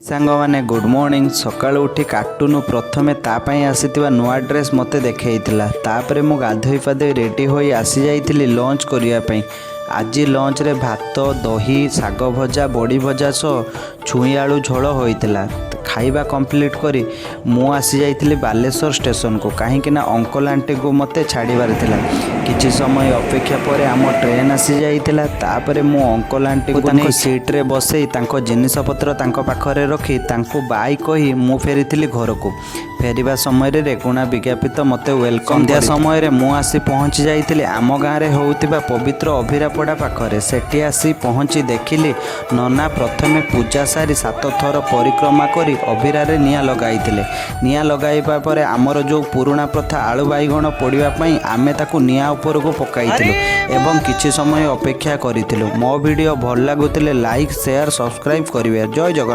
ସାଙ୍ଗମାନେ, good morning. ସକାଳୁ ଉଠି କାଟୁନୁ ପ୍ରଥମେ ତା ପାଇଁ ଆସିଥିବା ନୂଆ ଡ୍ରେସ୍ ମୋତେ ଦେଖେଇଥିଲା। ତାପରେ ମୁଁ ଗାଧୋଇ ପାଧୋଇ ରେଡ଼ି ହୋଇ ଆସିଯାଇଥିଲି ଲଞ୍ଚ କରିବା ପାଇଁ। ଆଜି ଲଞ୍ଚରେ ଭାତ, ଦହି, ଶାଗ ଭଜା, ବଡ଼ି ଭଜା ସହ ଛୁଇଁ ଆଳୁ ଝୋଳ ହୋଇଥିଲା। ଖାଇବା କମ୍ପ୍ଲିଟ୍ କରି ମୁଁ ଆସିଯାଇଥିଲି ବାଲେଶ୍ୱର ଷ୍ଟେସନକୁ, କାହିଁକି ନା ଅଙ୍କଲ ଆଣ୍ଟିଙ୍କୁ ମୋତେ ଛାଡ଼ିବାର ଥିଲା। କିଛି ସମୟ ଅପେକ୍ଷା ପରେ ଆମ ଟ୍ରେନ୍ ଆସିଯାଇଥିଲା। ତାପରେ ମୁଁ ଅଙ୍କଲ ଆଣ୍ଟିଙ୍କୁ ତାଙ୍କ ସିଟ୍ରେ ବସେଇ, ତାଙ୍କ ଜିନିଷପତ୍ର ତାଙ୍କ ପାଖରେ ରଖି, ତାଙ୍କୁ ବାଇ କହି ମୁଁ ଫେରିଥିଲି ଘରକୁ। ଫେରିବା ସମୟରେ ରେଗୁଣା ବିଜ୍ଞାପିତ ମୋତେ welcome. ସନ୍ଧ୍ୟା ସମୟରେ ମୁଁ ଆସି ପହଞ୍ଚି ଯାଇଥିଲି ଆମ ଗାଁରେ ହେଉଥିବା ପବିତ୍ର ଅଭିରାପଡ଼ା ପାଖରେ। ସେଠି ଆସି ପହଞ୍ଚି ଦେଖିଲି, ନନା ପ୍ରଥମେ ପୂଜା ସାରି ସାତ ଥର ପରିକ୍ରମା କରି ଅଭିରାରେ ନିଆଁ ଲଗାଇଥିଲେ। ନିଆଁ ଲଗାଇବା ପରେ ଆମର ଯେଉଁ ପୁରୁଣା ପ୍ରଥା, ଆଳୁ ବାଇଗଣ ପୋଡ଼ିବା ପାଇଁ, ଆମେ ତାକୁ ନିଆଁ ଉପରକୁ ପକାଇଥିଲୁ ଏବଂ କିଛି ସମୟ ଅପେକ୍ଷା କରିଥିଲୁ। ମୋ ଭିଡ଼ିଓ ଭଲ ଲାଗୁଥିଲେ ଲାଇକ୍, ସେୟାର, ସବସ୍କ୍ରାଇବ୍ କରିବେ। ଜୟ ଜଗନ୍ନାଥ।